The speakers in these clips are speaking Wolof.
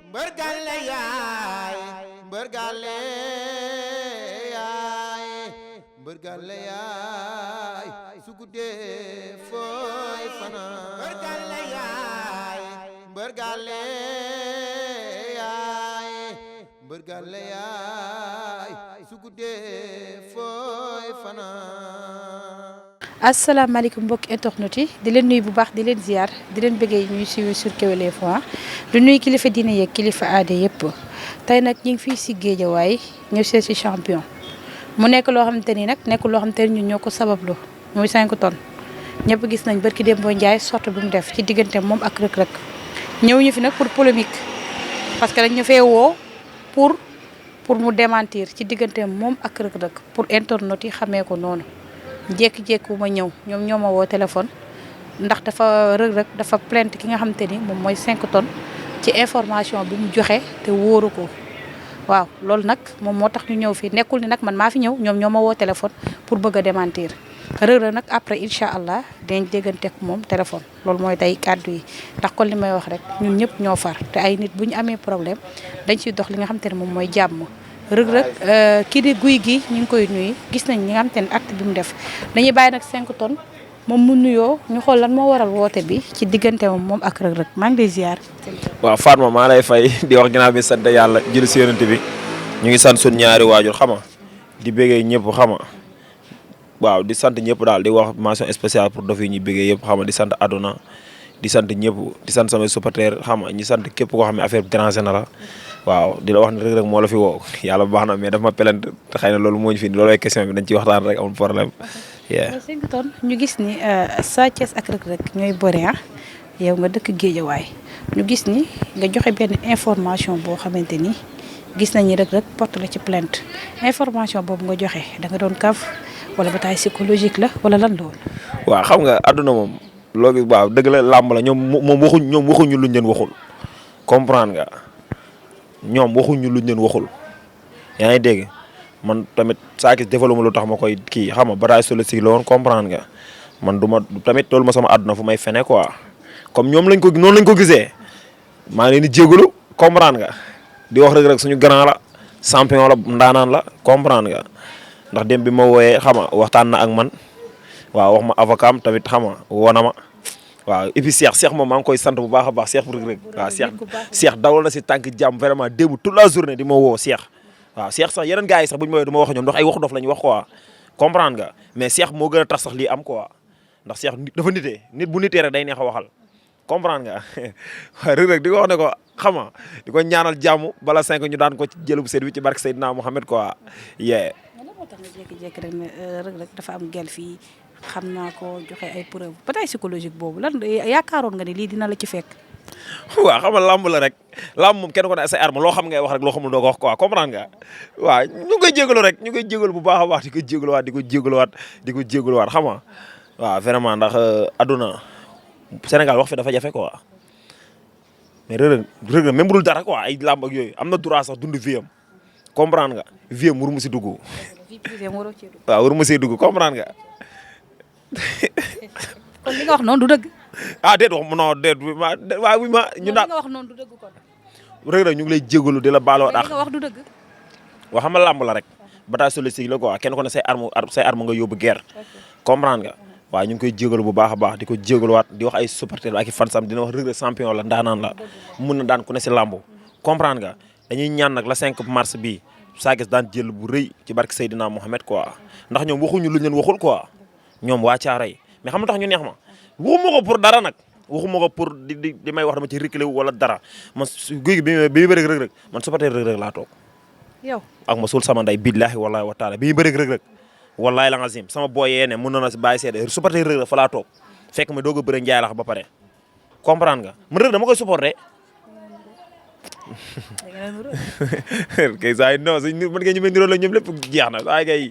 mbër gàlle yaay mbër gàlle yaay mbër gàlle yaay su guddee fooy fanaan mbër gàlle yaay mbër gàlle yaay mbër gàlle yaay su guddee fooy fanaan. asalaamaaleykum mbokki internet yi di leen nuyu bu baax di leen ziar di leen bëggee ñuy suivre sur Kewel Info du nuyu kilifa diine yeeg kilifa aada yëpp tey nag ñu ngi fii si Géejawaay ñëw seet si champion mu nekk loo xamante ni nag nekkul loo xamante ni ñun ñoo ko sabablu muy 5 tonnes ñëpp gis nañ barki Demba Ndiaye sorte bu mu def ci diggante moom ak Reug Reug ñëw ñu fi nag pour polémique parce que dañ ñu fee woo pour mu démentir ci diggante moom ak Reug Reug pour internautes yi xamee ko noonu. jékki-jékki ma ñëw ñoom ñoo ma woo téléphone ndax dafa Reug Reug dafa plainte ki nga xamante ni moom mooy 5 tonnes ci information bi mu joxe te wóoru ko waaw loolu nag moom moo tax ñu ñëw fii nekkul ni nag man maa fi ñëw ñoom ñoo ma woo téléphone pour bëgg a démentir Reug Reug nag après incha allah dinañ dégganteeg moom téléphone loolu mooy day kàddu yi ndax kon li may wax rek ñun ñëpp ñoo far te ay nit bu ñu amee problème dañ ciy dox li nga xamante ne moom mooy jàmm. Reug Reug kii di guy gi ñu ngi koy nuyu gis nañ ñi nga xamante ne acte bi mu def dañuy bàyyi nag 5 tonnes moom mu nuyoo ñu xool lan moo waral woote bi ci diggante moom ak Reug Reug maa ngi lay ziar. waaw Fatma maa lay fay di wax ginnaaw bi sant yàlla jël si yonent bi ñu ngi sant suñu ñaari waajur xama di bëggee ñëpp xama waaw di sant ñëpp daal di wax mention spéciale pour dof yi ñuy bëggee yëpp xama di sant àdduna di sant ñëpp di sant samay supporters xama ñi sant képp koo xam ne affaire bi déranger na la waaw di la wax ne Reug Reug moo la fi woo yàlla baax na mais daf ma pelent te xëy na loolu moo ñu fi loolu ay question bi dañ ciy waxtaan rek amul problème. 5 tonnes ñu gis ni Sa Thiès ak Reug Reug ñooy bëre yow nga dëkk Géejawaay ñu gis ni nga joxe benn information boo xamante ni gis nañu Reug Reug porte la ci plainte information boobu nga joxe da nga doon kaf wala bataille psychologique la wala lan la woon. waaw xam nga àdduna moom loolu waaw dëgg la làmb la ñoom waxuñu luñ leen waxul comprendre nga. ñoom waxuñu luñ leen waxul yaa ngi dégg man tamit Sa Thiès defaluma lu tax ma koy kii xam nga bataille psychologique la woon comprendre nga man du ma tamit loolu ma sama àdduna fu may fene quoi comme ñoom noonu lañ ko gisee maa ngi leen di jégalu comprendre nga di wax Reug Reug suñu grand la champion la ndaanaan la comprendre nga ndax dem bi ma wooyee xam nga waxtaan na ak man waaw wax ma avocat am tamit xam nga wona ma waaw et puis Cheikh moom maa ngi koy sant bu baax a baax Cheikh Reug Reug waaw Cheikh dawal na si tànk jàmm vraiment démb toute la journée di ma woo Cheikh waaw Cheikh sax yeneen gars yi sax bu ñu ma woo du ma wax ñoom ndax ay waxu dof la ñu wax quoi comprendre nga mais Cheikh moo gën a tax sax lii am quoi ndax Cheikh dafa nitee nit bu nitee rek day neex a waxal comprendre nga waaw Reug Reug di ko wax ne ko xam nga di ko ñaanal jàmm bala 5 ñu daan ko ci jëlu bu sedd bi ci barke Seydina Mohamed quoi yee. moo tax nga jékki-jékki rek ne Reug Reug dafa am gel fii. xam naa ko joxe ay preuve bataille psychologique boobu lan yaakaaroon nga ne lii dina la ci fekk. waaw xam nga lamb la rek lamb moom kenn ko ne say arme loo xam ngay wax rek loo xamul doo ko wax quoi comprendre nga waaw ñu ngi koy jégalu rek ñu ngi koy jégalu bu baax a baax di ko jégaluwaat di ko jégaluwaat xam nga waaw vraiment ndax aduna Sénégal wax fi dafa jafe quoi mais Reug Reug même bu dul dara quoi ay lamb ak yooyu am na droit sax dund vie am comprendre nga vie am waru mu si dugg. waaw waru mu si dugg comprendre nga. kon li nga wax noonu du dëgg. déet wax non déet waaw ñu naan li nga wax noonu du dëgg kon. Reug Reug ñu ngi lay jégalu di la baaloo li nga wax du dëgg. wax xam nga làmb la rek bataille psychologique la quoi kenn ko ne say arme nga yóbbu guerre comprendre nga waaw ñu ngi koy jégalu bu baax a baax di ko jégaluwaat di wax ay supporters ak i fansam dina wax Reug Reug champion la ndaanaan la mun na daan ku ne si làmb comprendre nga dañuy ñaan nag la 5 mars bii Sa Thiès daan jël bu rëy ci barke Seydina Mohamed quoi ndax ñoom waxuñu luñ leen waxul quoi ñoom waa Caaroy mais xam nga tax ñu neex ma waxuma ko pour dara nag waxuma ko pour di may wax dama ci réclé wu wala dara man guy gi bi muy bëri Reug Reug man supporter Reug Reug laa toog. yow ak ma suul sama nday billahi wallahi wa taala bi muy bëri Reug Reug wallahi la nga zim sama boy yee ne mën na si bàyyi seede supporter Reug Reug fa laa toog fekk ma doog a bëri njaay lax ba pare comprendre nga man Reug dama koy supporter. kay saa yi non suñ mën ngeen ñu mel ni loolu ñoom lépp jeex na waaye kay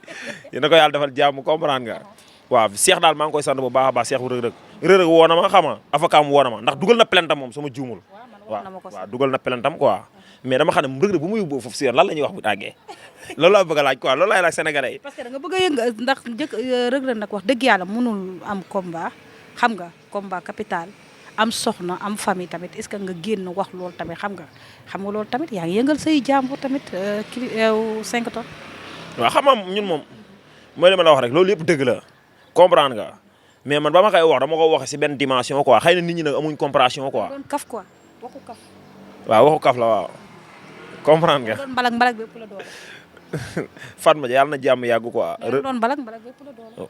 yéen a ko yàlla defal jàmm comprendre nga. waaw Cheikh daal maa ngi koy sant bu baax a baax Cheikh bu Reug Reug Reug Reug woo na ma xama avocat mu woo na ma ndax dugal na plaintam moom sama juumul waaw dugal na plaintam quoi mais dama xam ne Reug Reug bu mu yóbbu foofu si yoon lan la ñuy wax bu tàggee loolu laa bëgg a laaj quoi loolu laay laaj sénégalais yi parce que da nga bëgg a yënga ndax Reug Reug nag wax dëgg yàlla mënul am combat xam nga combat capital am soxna am famille tamit est-ce que nga génn wax loolu tamit xam nga loolu tamit yaa ngi yëngal say jàmbur tamit 5 tonnes. waaw xam nga ñun moom mooy li ma la wax rek loolu yëpp dëgg la comprendre nga mais man ba ma koy wax dama ko waxee si benn dimension quoi xëy na nit ñi nag amuñ compréhension quoi. doon kaf quoi waxu kaf. waaw waxu kaf la waaw comprendre nga. doon mbalak bépp la doole. Fatma yàlla na jàmm yàggu quoi. doon mbalak bépp la doole.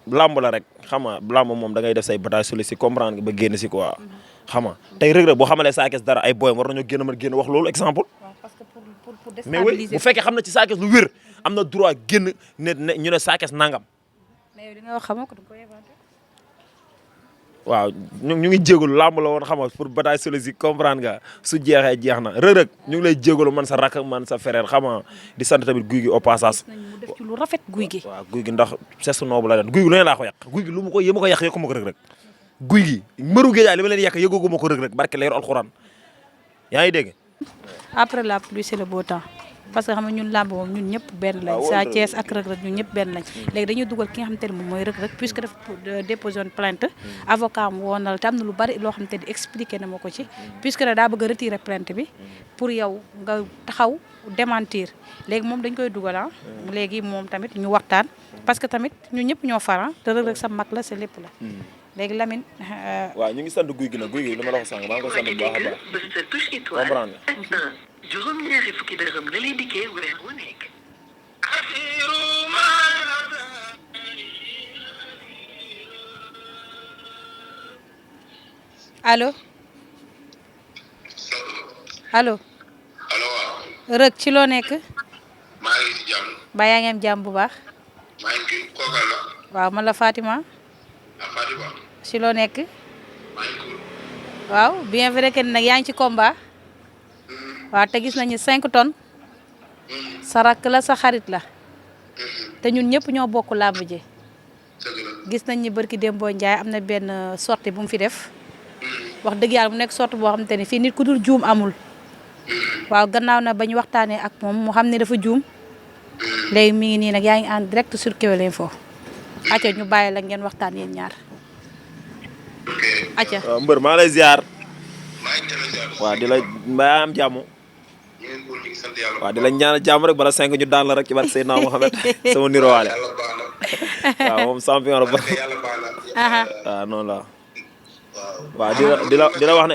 lamb la rek xam nga lamb moom da ngay def say bataille soli si comprendre nga ba génn si quoi xam nga tey Reug Reug boo xamalee Sa Thiès dara ay boy war nañoo génn wax loolu exemple. parce que pour mais oui bu fekkee xam na ci Sa Thiès lu wér am na droit génn ne ñu ne Sa Thiès nangam. mais yow li nga wax xamoo ko da nga koy inventé. waaw ñu ngi jégalu lamb la woon xam nga pour bataille soli si comprendre nga su jeexee jeex na Reug Reug ñu ngi lay jégalu man sa rakk man sa frère xam nga di sant tamit guy gi au passage. mu def ci lu rafet guy gi. waaw guy gi ndax c'est noobu la leen guy gi lu ne laa ko yàq guy gi lu ma ko yëma ko yàq yëgu ma ko Reug Reug guy gi mbëru géejaay li ma leen yàq yëgoogu ma ko Reug Reug barke leeru alxuraan yaa ngi dégg. après la pluie c'est le beau temps parce que xam nga ñun làmb moom ñun ñëpp benn lañ. Sa Thiès ak Reug Reug ñun ñëpp benn lañ. léegi dañuy dugal ki nga xamante ne moom mooy Reug Reug puisque dafa déposé woon plainte avocat am woon na la te am na lu bari loo xamante ni expliqué na ma ko ci puisque daa bëgg a retirer plainte bi pour yow nga taxaw démentir léegi moom dañ koy dugal léegi moom tamit ñu waxtaan parce que tamit ñun ñëpp ñoo faran te Reug Reug sa mag la sa lépp la léegi Lamine. waaw ñu ngi sant guy gi nag guy gi li ma la wax sànq maa ngi koy sant bu baax a baax comprendre nga. juróom-ñaari fukki dërëm la lay dikkee weer wu nekk. allo. allo. allo waaw. Reug ci loo nekk. maa ngi ci jàmm. ba yaa ngi am jàmm bu baax. maa ngi kii kooka la. waaw man la Fatima. Fatima. ci loo nekk. maa ngi cool. waaw bien vrai que nag yaa ngi ci combat. waaw te gis nañu 5 tonnes. sa rakk la sa xarit la. te ñun ñëpp ñoo bokk làmb ji. gis nañ ni barki Dembo Ndiaye am na benn sortie bu mu fi def. wax dëgg yàlla mu nekk sortie boo xamante ne fii nit ku dul juum amul. waaw gannaaw na bañ waxtaanee ak moom mu xam ne dafa juum. léegi mi ngi nii nag yaa ngi en direct sur Kewel Info. acca ñu bàyyi la ngeen waxtaan yéen ñaar. acca waaw mbër maa lay ziar. maa ngi teel a ziar. waaw di la mbaa am jàmm. ñu ngi cool ñu ngi sant yàlla. waaw di la ñaan jàmm rek bala 5 ñu daan la rek ci barke Seydina Mohamed sama nirowaale. yàlla baax na. waaw moom champion la ba. yàlla baax na. waaw noonu la. waaw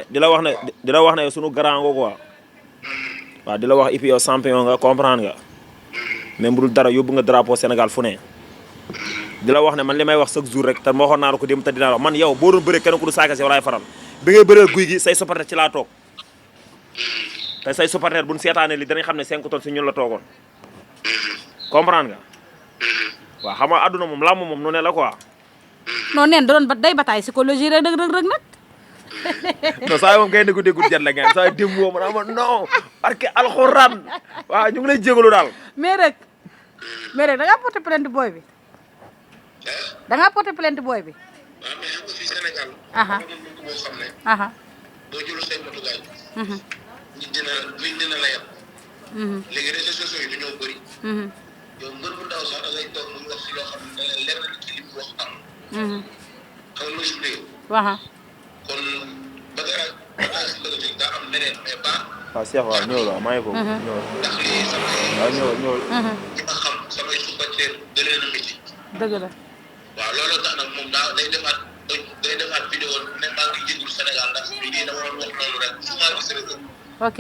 di la wax ne sunu grand nga quoi. waaw di la wax et puis yow champion nga comprendre nga. même bu dul dara yóbbu nga drapeau Sénégal fu ne. di la wax ne man li may wax chaque jour rek te ma waxoon naa la ko dem te dinaa wax man yow boo doon bëree kenn ku du Sa Thiès yow laay faral bi ngay bëree guy gi say supporter ci laa toog te say supporter buñ seetaanee li danañ xam ne 5 tonnes si ñun la toogoon comprendre nga waaw xam nga àdduna moom làmb moom nu ne la quoi. non neen da doon day bataille psychologie rek nag nag. non saa moom ngay déggu jet la ngeen saa démb woo ma non parce que alxuraan waaw ñu ngi lay jégalu daal. mais rek da ngaa porté plainte booy bi. da ngaa porté plainte booy bi. waaw mais xam nga fii Sénégal. aha boo xam ne. aha boo jëlu say matukaay. nit dina la yab. léegi réseaux sociaux yi dañoo bëri. yow mbër bu ndaw sax da ngay toog muy wax si loo xam ne leer na ci li mu wax am. xam nga lu expliqué. waxa kon ba dara si dëgg daa am leneen mais baax. waaw Cheikh waaw ñëw la maa ngi foofu. ndax lii samay. waaw ñëwal. ñi ma xam samay supporter da leen a métti. dëgg la. waaw loolu tax nag moom day defaat vidéo ne maa ngi jégalu Sénégal ndax lii dama doon wax noonu rek su ma gis rek. ok.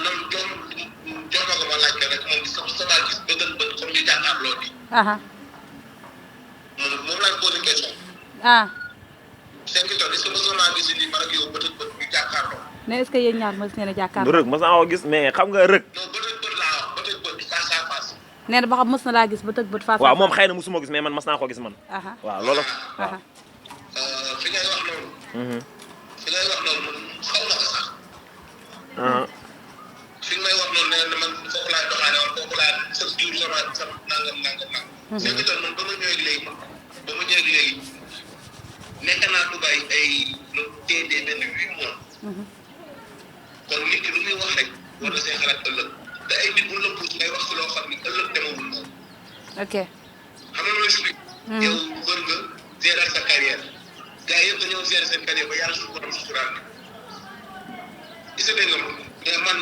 loolu jox ma ko ma laajte rek moom sama gis bët comme ñu jàkkaarloo nii. aha moom laaj posé question. 5 tonnes est-ce que mos nga maa gis nii man ak yow bët ñu jàkkaarloo. mais est-ce que yéen ñaar mos ngeen a jàkkaarloo. Reug mos naa ko gis mais xam nga Reug. non bët laa wax bët face à face. nee na ba xam mos na laa gis ba tëg bët face. waaw moom xëy na mosuma gis mais man mos naa ko gis man. aha waaw loolu. aha fi ngay wax noonu. fi ngay wax noonu xaw na ko sax. fi may wax noonu nee na man foofu laay doxaane woon foofu laay chaque jour sama nangam. 5 tonnes man ba ma ñëwee léegi nekk naa Dubaï ay lu téye benn 8 mois. kon nit ki lu muy wax rek war na see xalaat ëllëg te ay nit bu la pousse ngay wax si loo xam ni ëllëg demawul noonu. ok. xam nga loolu explique. yow wër nga gérer sa carrière gars yëpp dañoo gérer seen carrière ba yàlla suñu borom suturaal na gis nga dégg nga mais man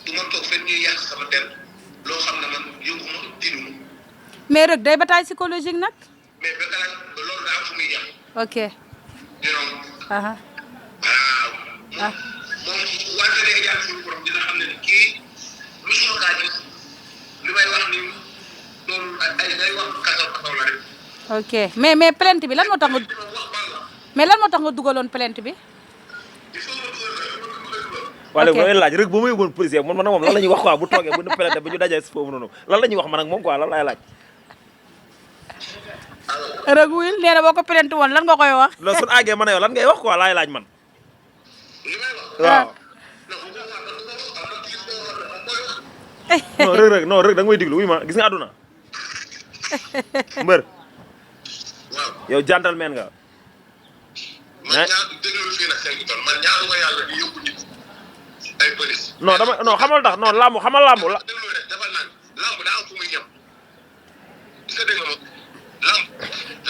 du ma toog fekk ñuy yàq sama der loo xam ne man yëguma tiinuma mais rek day bataille psychologique nag. mais ba kala loolu daa am fu muy yàq ok. you know aha waaw moom wante day yàlla suñu borom dina xam ne kii lu suma kaa gis li may wax ni loolu ay day wax kasaw la rek ok mais plainte bi lan moo tax nga wax bal la mais lan moo tax nga dugaloon plainte bi. il faut ma dugal waa léegi mooy laaj rek ba ma yóbboon policier man nag moom lan la ñuy wax quoi bu toogee bu ñu plainte ba ñu dajee foofu noonu lan la ñuy wax man ak moom quoi lan laay laaj. rek wuyul nee na boo ko plainte woon lan nga koy wax. loolu suñu àggee man a yow lan ngay wax quoi laay laaj man. li may wax waaw. non rëg non rëg da nga may diglu wuy ma gis nga àdduna mbër waaw yow gentleman nga. man ñaar déglu fii nag 5 tonnes man ñaar ma yàlla di yóbbu nit ay police non dama non xamal tax non làmb xamal làmb la. déglu rek defal naan lamb daa am fu muy yem gis nga dégg nga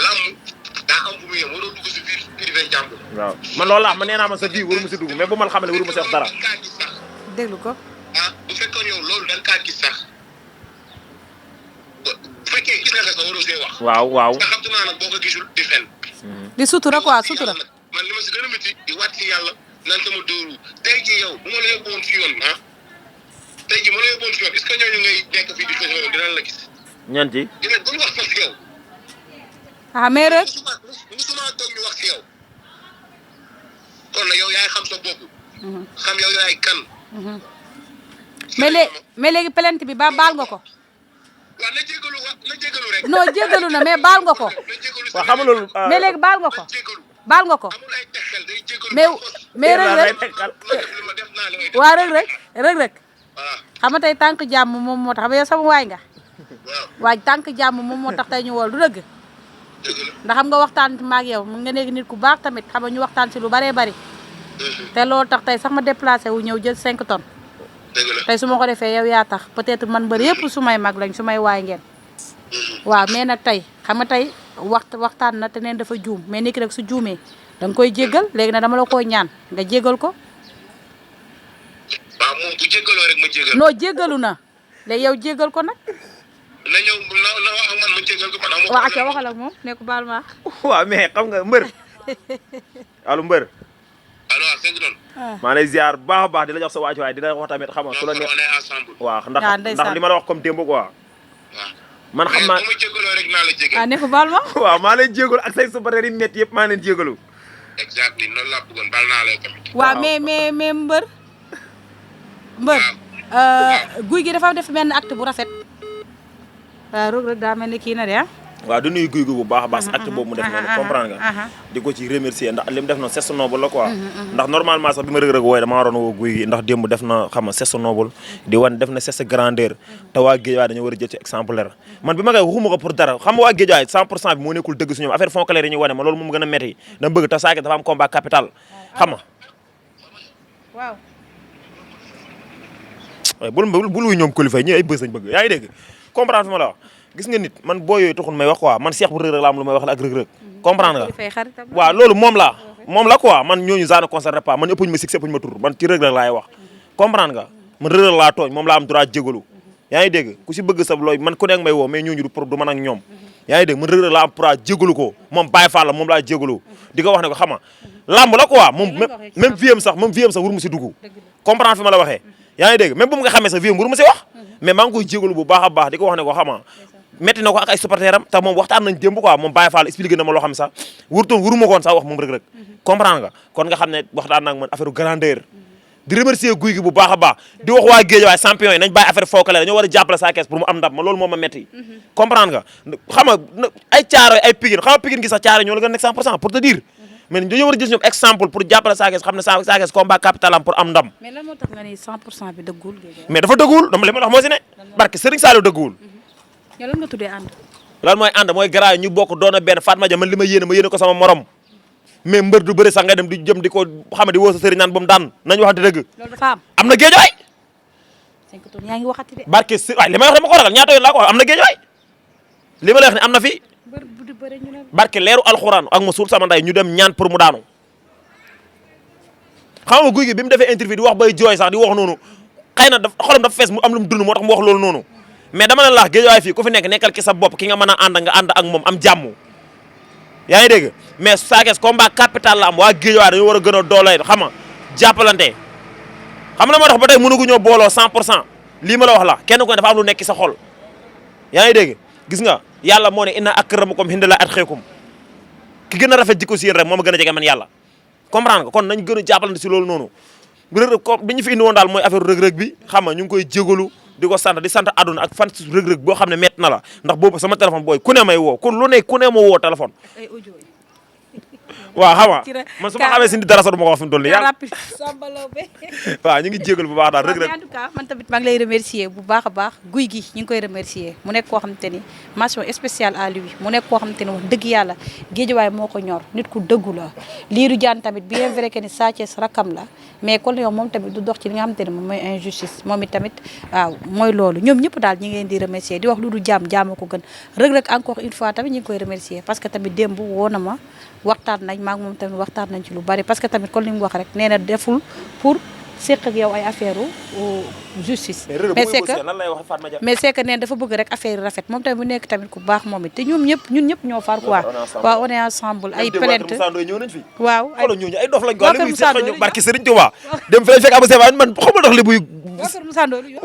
lamb daa am fu muy yem waroo dugg si biir privé jàmbur waaw man loolu la ma nee naa ma sa vie waru ma si dugg mais bu ma la xamale waru ma si wax dara. da nga kaa gis sax déglu ko. bu fekkoon yow loolu da nga kaa gis sax bu fekkee gis nga sax waroo see wax waaw. nga xam te naa nag boo ko gisul di fen di sutura quoi sutura. man li ma si gën a métti di wàcc ci yàlla nan sama dóoru tey jii yow bu ma la yóbbuwoon fi yoon tey jii ma la yóbbuwoon fi yoon est-ce que ñooñu ngay nekk fii di fes yoon dinañ la gis ñan ci. dinañ buñ wax sax si yow mais rek. musuma toog ñu wax si yow kon nag yow yaay xam sa bopp xam yow yaay kan mais léegi plainte bi baal nga ko. waaw na jégalu rek non jégalu na mais baal nga ko. waaw xam nga loolu. mais léegi baal nga ko. jégalu baal nga ko. amul ay texel day jégalu mais rek ma def naa li may def waa rek voilà xam nga tey tànk jàmm moom moo tax ba yow sama waay nga. waaw waaj tànk jàmm moom moo tax tey ñu wool du dëgg. dëgg la ndax xam nga waxtaan ma ak yow mu nga nekk nit ku baax tamit xam nga ñu waxtaan si lu baree bari. te loolu tax tey sax ma déplacé wu ñëw jël 5 tonnes. dëgg la tey su ma ko defee yow yaa tax peut-être man bëri yëpp su may mag lañ su may waay ngeen. waaw mais nag tey xam nga tey waxtaan na te neen dafa juum mais nit ki rek su juumee da nga koy jéggal léegi nag dama la koy ñaan nga jéggal ko. waaw moom bu jégaloo rek ma jégal non jéggalu na léegi yow jéggal ko nag. na ñëw na wax ak man ma jégal ko man amoo waaw acca waxal ak moom ne ko baal ma. waaw mais xam nga mbër. allo mbër. allo 5 tonnes maa lay ziar bu baax a baax di la jox sa waajuwaay di la wax tamit xam nga su la neex. on est ensemble waaw waaw ndax li ma la wax comme démb quoi. waaw man xam naa bu ma jégaloo rek naa la jégal ne ko baal ma. waaw maa lay jégalu ak say supporters yi métti yëpp maa leen jégalu. exactly noonu laa bëggoon baal naa la tamit waaw mais mbër. guy gi dafa def benn acte bu rafet. waaw Reug Reug daa mel ni kii na de waaw du nuyu guy gu bu baax a baax acte boobu mu def noonu comprendre nga. di ko ci remercier ndax li mu def noonu c'est noble la quoi. ndax normalement sax bi ma Reug Reug wooye dama waroon woo guy gi ndax démb def na xam nga c'est noble di wan def na c'est grandeur te waa Guédiawaye dañoo war a jël ci exemplaire man bi ma koy waxuma ko pour dara xam nga waa Guédiawaye 100% bi moo nekkul dëgg su ñoom affaire fond clair yi ñu wane ma loolu moom gën a métti dama bëgg te saake dafa am combat capital xam nga. waaw. waaye bul wuy ñoom kilifa yi ñi ay bës lañ bëgg yaa ngi dégg comprendre fi ma la wax gis nga nit man boo yooyu taxul may wax quoi man Cheikh bu Reug Reug la am lu may wax la ak Reug Reug comprendre nga waaw loolu moom la quoi man ñooñu ça ne concerne pas man ëppuñu ma six ëppuñu ma tur man ci Reug Reug laay wax comprendre nga man Reug Reug laa tooñ moom laa am droit jégalu yaa ngi dégg ku si bëgg sa looy man ku nekk may woo mais ñooñu du man ak ñoom yaa ngi dégg man Reug Reug laa am droit jégalu ko moom Baye Fall la moom laa jégalu di ko wax ne ko xama lamb la quoi moom même viam sax wuru mu si dugg comprendre fi ma la waxee yaa ngi dégg même bu mu nga xamee sax viam wuru mu si wax mais maa ngi koy jégalu bu baax a baax di ko wax ne ko xama metti na ko ak ay supporter am te moom waxtaan nañ démb quoi moom Baye Fall expliqué na ma loo xam ne sax wuru ma koon sax wax moom Reug Reug comprendre nga kon nga xam ne waxtaan naag man affaire grandeur di remercier guy gi bu baax a baax di wax waa Guédiawaye champion yi nañ bàyyi affaire fookale dañoo war a jàppale Sa Thiès pour mu am ndam ma loolu moo ma metti comprendre nga xam nga ay caaro ay Pikine xam nga Pikine gi sax caaro ñoo la gën a nekk 100% pour te dire mais dañoo war a gis ñoom exemple pour jàppale Sa Thiès xam ne Sa Thiès combat capital am pour am ndam mais lan moo tax nga ni 100% bi dëggul mais dafa dëggul dama li ma wax moo si ne barke Serigne Saliou dëggul yow lan nga tuddee ànd lan mooy ànd mooy garaaw ñu bokk doon a benn Fatma Dia man li ma yéene ko sama morom mais mbër du bëri sax nga dem di jëm di ko xam di woo sa sëriñ naan ba mu daan nañu waxante dëgg. loolu dafa am na Guédiawaye. 5 tonnes yaa ngi waxati de. barke si waay li may wax dama ko ragal ñaata yoon laa ko wax am na Guédiawaye li ma lay wax ne am na fi. barke leeru alxuraan ak ma suul sama nday ñu dem ñaan pour mu daanu xam nga guy gi bi mu defee interview di wax bay jooy sax di wax noonu xëy na xolam dafa fees mu am lu mu dund moo tax mu wax loolu noonu mais dama ne la Guédiawaye fii ku fi nekk nekkal ki sa bopp ki nga mën a ànd nga ànd ak moom am jàmm yaa ngi dégg mais Sa Thiès combat capital la am waa Guédiawaye dañu war a gën a doole xam nga jàppalante xam na moo tax ba tey mënuguñoo booloo 100% lii ma la wax la kenn ku ne dafa am lu nekk sa xol yaa ngi dégg gis nga yàlla moo ne inna akramakum indallahi atqakum ki gën a rafet jikko si yéen rek moom a gën a jege man yàlla comprendre nga kon nañ gën a jàppalante si loolu noonu rëg-rëg comme bi ñu fi indi woon daal mooy affaire rëg-rëg bi xam nga ñu ngi koy jégalu di ko sant di sant àdduna ak fan si rëg-rëg boo xam ne métti na la ndax boobu sama téléphone booy ku ne may woo ku lu ne ku ne ma woo téléphone waaw xam nga man su ma xamee si ndi dara sax du ma ko wax fi mu toll nii yàlla waaw ñu ngi jégalu bu baax daal rëg-rëg en tout cas man tamit maa ngi lay remercier bu baax a baax guy gi ñu ngi koy remercier mu nekk koo xamante ni mention spéciale à lui mu nekk koo xamante ni wax dëgg yàlla Guédiawaye moo ko ñor nit ku dëggu la Lirou Diane tamit bien vrai que ni Sa Thiès rakam la mais kon yow moom tamit du dox ci li nga xamante ni moom mooy injustice moom it tamit waaw mooy loolu ñoom ñëpp daal ñi ngi leen di remercier di wax lu du jaam jaamoo ko gën rëg-rëg encore une fois tamit ñi ngi koy remercier parce que tamit démb woo na ma waxtaan nañ maa ngi moom tamit waxtaan nañ ci lu bari parce que tamit kon li mu wax rek nee na deful pour seq ak yow ay affaire justice mais c'est que neen dafa bëgg rek affaire yi rafet moom tamit bu nekk tamit ku baax moom it te ñun ñëpp ñoo far quoi waaw on est ensemble ay plainte waaw ñooñu ay dof lañ ko li muy seq ñu barki Serigne Touba dem fa fekk Abou Seba man xamul tax li buy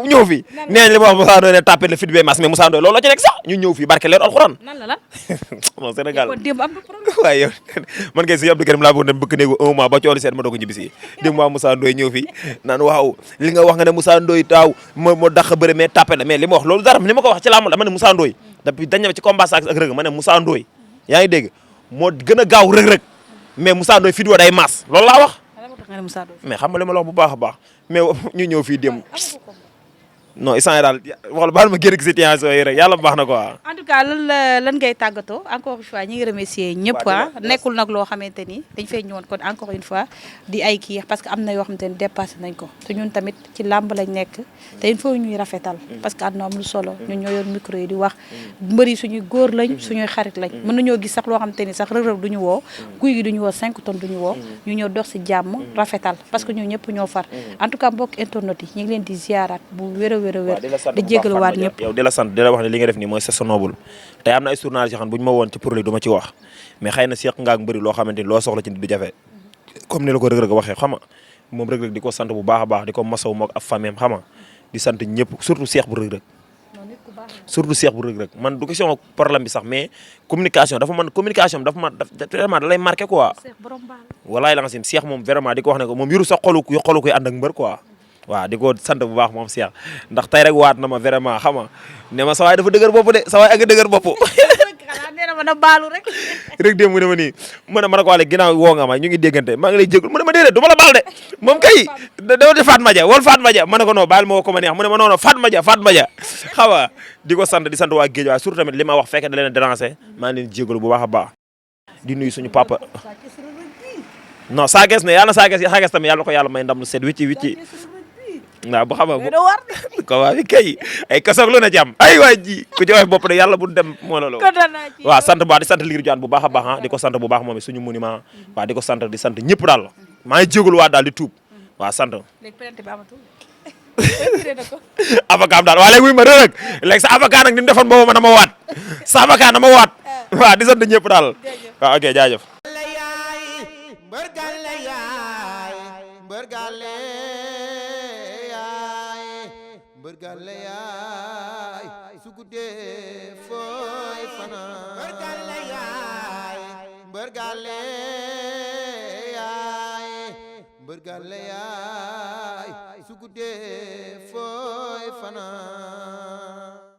ñëw fi nee li ma wax Moussa Ndoye ne tapé le fit be mas mais Moussa Ndoye loolu la ci nekk sax ñu ñëw fii barke leer alxuraan nan la non Sénégal kon démb am na problème waaye yow man kay si Abdou Karim laa bëgg dem bëgg néegu 1 mois ba cooli seet ma doog a ñibbisi démb waa Moussa Ndoye ñëw fi naan waaw li nga wax nga ne Moussa Ndoye taaw moo dàq bëre mais tapé la mais li ma wax loolu dara li ma ko wax ci làmb dama ne Moussa Ndoye depuis dañ ci combat ak rëg ma ne Moussa Ndoye yaa ngi dégg moo gën a gaaw rëg-rëg mais Moussa Ndoye fi day maas loolu laa wax mais xam nga li ma la wax bu baax a baax mais ñu ñëw fii démb non instant daal wax baal ma génn situation yi rek yàlla baax na quoi. en tout cas lan ngay tàggatoo encore une fois ñi ngi remercier ñëpp nekkul nag loo xamante ni dañ fay ñëwoon kon encore une fois di ay kii parce que am na yoo xamante ni dépassé nañ ko te ñun tamit ci làmb lañ nekk te il faut ñuy rafetal parce que àdduna am lu solo ñun ñoo yor micro yi di wax mbëri suñuy góor lañ suñuy xarit lañ mën nañoo gis sax loo xamante ni sax rëg-rëg duñu woo guy gi duñu woo 5 tonnes duñu woo ñu ñëw dox si jàmm rafetal parce que ñun ñëpp ñoo far en tout cas mbokk internet yi ñu ngi leen di ziaraat bu wér di jégalu waat ñëpp yow di la sant di la wax ne li nga def nii mooy c'est noble tey am na ay journalistes yoo xam ne bu ñu ma woon ci pour li du ma ci wax mais xëy na seq nga ak mbëri loo xamante ni loo soxla ci nit du jafe comme ni la ko rëg-rëg waxee xam nga moom rëg-rëg di ko sant bu baax a baax di ko masaw mook ab famille xam nga di sant ñëpp surtout seex bu rëg-rëg man du question problème bi sax mais communication dafa man vraiment da lay marqué quoi walaay la nga sim seex moom vraiment di ko wax ne ko moom yuru sax xolu koy ànd ak mbër quoi waaw di ko sant bu baax moom Cheikh ndax tey rek waat na ma vraiment xam nga ne ma sa waay dafa dëgër bopp de sa waay ak dëgër bopp nee na ma na baalu rek dem mu ne ma nii mu ne ma ne ko wàlle ginnaaw woo nga ma ñu ngi déggante maa ngi lay jégul mu ne ma déedéet du ma la baal de moom kay dama di Fatma Dia wala Fatma Dia ma ne ko non baal ma woo ko ma neex mu ne ma non Fatma Dia xam nga di ko sant di sant waa Guédiawaye surtout tamit li ma wax fekkee da leen a déranger maa ngi leen jégalu bu baax a baax di nuyu suñu papa non Sa Thiès ne yàlla na Sa Thiès tamit yàlla na ko yàlla may ndam lu set wicci waaw bu xam nga ko waa bi kay ay kasoog lu na jàmm ay waay ji ku ci wax bopp de yàlla bu dem moo loolu waaw sant bu baax di sant Lirou Diane bu baax a baax di ko sant bu baax moom suñu monument waaw di ko sant di sant ñëpp daal maa ngi jégalu waa daal di tuub waaw sant avocat daal waa léegi wuy ma rek léegi sa avocat nag ni mu defoon boobu ma na ma waat sa avocat na ma waat waaw di sant ñëpp daal waaw ok jaajëf Bergale yaay su guddee fooy fanaan bergale yaay bergale yaay bergale yaay su guddee